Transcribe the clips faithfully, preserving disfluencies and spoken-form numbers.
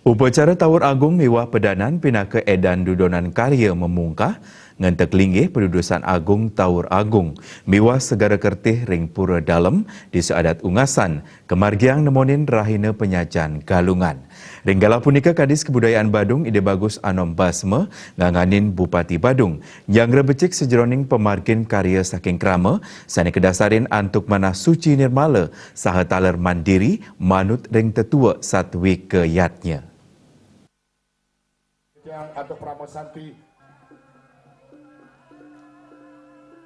Upacara Tawur Agung miwah pedanan pinaka edan dudonan karya memungkah ngentek linggih padudusan agung Tawur Agung miwah Segara Kertih ring Pura Dalem, Desa Adat Ungasan, kamargiang nemonin Rahina Penyajan Galungan. Ring galah punika Kadis Kebudayaan Badung Ida Bagus Anom Basma nganganin Bupati Badung nyanggra becik sajeroning pamargin karya saking krama sane kadasarin antuk manah suci nirmala saha taler mandiri manut ring tetua satwika yatnya.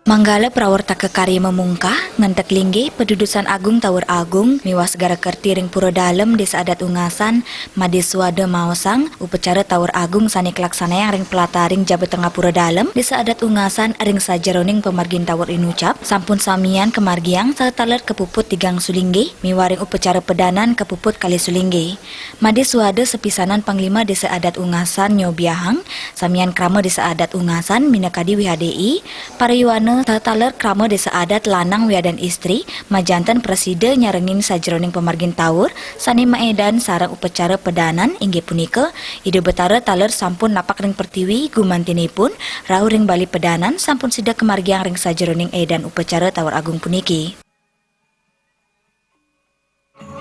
Manggala prawartaka karya mamungkah ngentek linggih padudusan agung Tawur Agung miwah Segara Kerti ring Pura Dalem Desa Adat Ungasan, Made Suwada maosang, upacara Tawur Agung sane kalaksanayang ring pelataring jaba tengah Pura Dalem Desa Adat Ungasan ring sajeroning pamargin tawur inucap sampun samian kamargiang saha taler kapuput tigang sulinggih miwah ring upacara pedanan kapuput kalih sulinggih. Made Suwada sapisanan Panglima Desa Adat Ungasan nyobiahang, samian krama Desa Adat Ungasan minakadi W H D I, para yuwana saha taler krama Desa Adat lanang wiadin istri, majanten prasida nyarengin sajeroning pamargin tawur sane maedan sareng upacara pedanan inggih punika, Ida Betara taler sampun napak ring pertiwi gumantinipun, rauh ring bale pedanan sampun sida kamargiang ring sajeroning edan upacara Tawur Agung puniki.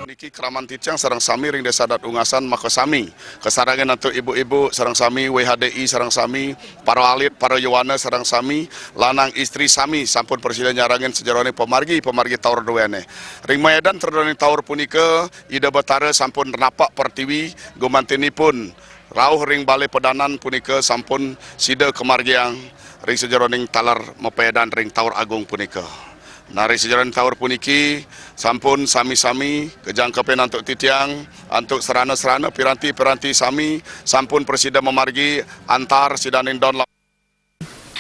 Niki kraman titiang sareng sami ring Desa Adat Ungasan makasami. Kasarengin antuk ibu-ibu sareng sami, W H D I sareng sami, para alit, para yuwana sareng sami, lanang istri sami sampun prasida nyarengin sajeroning pamargi, pamargi tawur duene. Ring maedan tredrening tawur punika, Ida Betara sampun napak pertiwi gumantinipun rauh ring bale pedanan punika sampun sida kamargiang ring sajeroning taler mapaedan ring Tawur Agung punika. Nah, ring sajeroning tawur puniki sampun sami-sami kajangkepin antuk titiang, antuk sarana-sarana piranti-piranti sami sampun prasida mamargi antar sidaning don.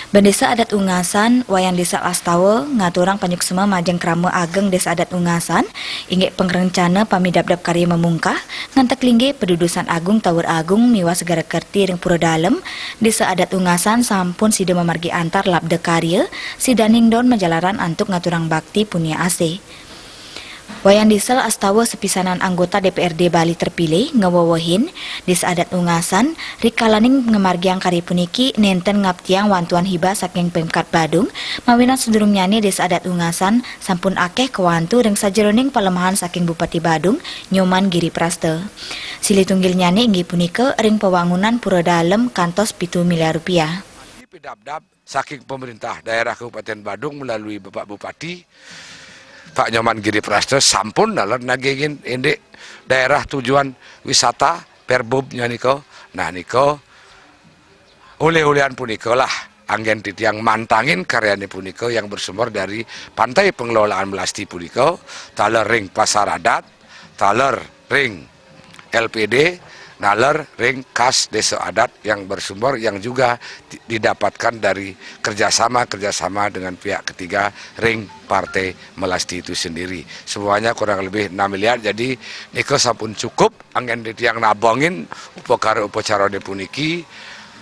Bendesa Adat Ungasan, Wayan Desa Astawa, ngaturang panyuksma majeng krama ageng Desa Adat Ungasan, inggih pangrencana pamidabdab karya mamungkah, ngantek linggih padudusan agung Tawur Agung miwah Segara Kerti ring Pura Dalem, Desa Adat Ungasan sampun sida mamargi antar labda karya, sidaning don majalaran antuk ngaturang bakti punia asih. Wayan Desa Astawa sapisanan anggota D P R D Bali terpilih ngawewehin Desa Adat Ungasan, rikalaning ngamargiang karya puniki nenten ngaptiang wantuan hibah saking Pemkat Badung, mawinan sadurungnyane Desa Adat Ungasan sampun akeh kawantu ring sajeroning palemahan saking Bupati Badung, Nyoman Giri Prasta. Silih tunggilnyane inggih punika ring pawangunan Pura Dalem kantos pitu miliar rupiah. Saking pemerintah daerah Kabupaten Badung melalui Bapak Bupati, Pak Nyoman Giri Prasta sampun dalam nagingin indik daerah tujuan wisata Perbubnya nika. Nah, nika oleh-olehan punika lah anggen titiang mantangin karyane punika yang bersumber dari Pantai Pengelolaan Melasti punika, taler ring pasar adat, taler ring L P D, naler ring kas desa adat yang bersumber yang juga didapatkan dari kerjasama-kerjasama dengan pihak ketiga ring Partai Melasti itu sendiri. Semuanya kurang lebih enam miliar, jadi nika sampun cukup anggen titiang nabongin upakara upacarane puniki,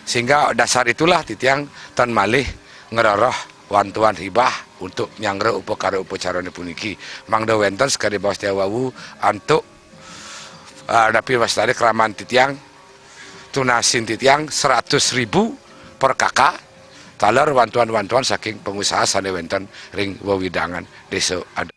sehingga dasar itulah titiang tan malih ngeroh wantuan hibah untuk nyanggra upakara upacarane puniki. Mangda wenten sekadi baos tiang wau antuk uh, napi wastane kraman titiang tunasin titiang seratus ribu per K K taler wantuan-wantuan saking pengusaha sane wenten ring wewidangan desa adat.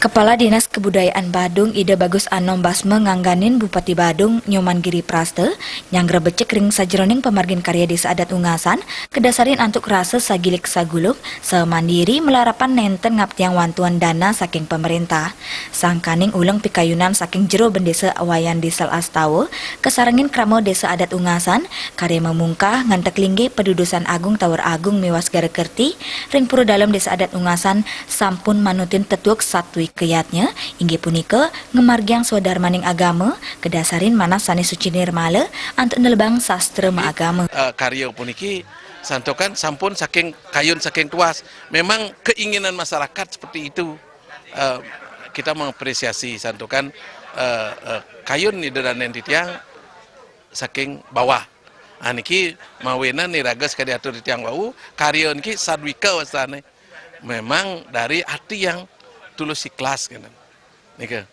Kepala Dinas Kebudayaan Badung Ida Bagus Anom Basma ngangganin Bupati Badung Nyoman Giri Prasta nyanggra becik ring sajeroning pamargin karya Desa Adat Ungasan kadasarin antuk rasa sagilik saguluk, samandiri malarapan nenten ngaptiang wantuan dana saking pamarentah. Sangkaning uleng pikayunan saking jero bendesa Wayan Diesel Astawa, kasarengin krama Desa Adat Ungasan, karya mamungkah ngantek linggih padudusan agung Tawur Agung miwah Segara Kerti ring Pura Dalem Desa Adat Ungasan sampun manutin tetuek satwika yatnya, inggih punika ngamargiang swadarmaning agama, kadasarin manah sane suci nirmala, antuk nelebang sastra maagama. Uh, karya puniki santukan sampun saking kayun saking tuas. Memang keinginan masyarakat seperti itu. Uh, kita mengapresiasi santukan uh, uh, kayun Ida Danen titiang saking bawah. Nah, niki mawinan iraga sekadi atur titiang wau, karya niki sadwika wastane. Memang dari hati yang tulus ikhlas gitu. Nika.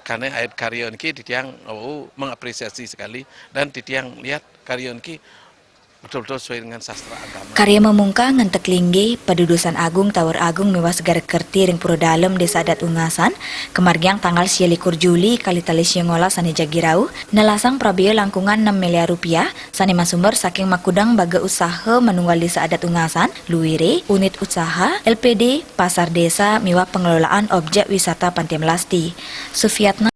Karena ayat karya niki titiang, oh, mengapresiasi sekali, dan titiang lihat karya niki betul-betul sesuai dengan sastra agama. Karya mamungka ngentek linggih, padudusan agung, Tower Agung miwah Segara Kerti ring Pura Dalem, Desa Adat Ungasan, kamargiang tanggal sia likur Juli, kalih tali sia ngolas sane jagi rauh, nelasang prabea langkungan enam miliar rupiah, sane masumber saking Makudang Baga Usaha Manunggal Desa Adat Ungasan, Luire, Unit Usaha, L P D, Pasar Desa, miwah Pengelolaan Objek Wisata Pantai Melasti. Sufiatna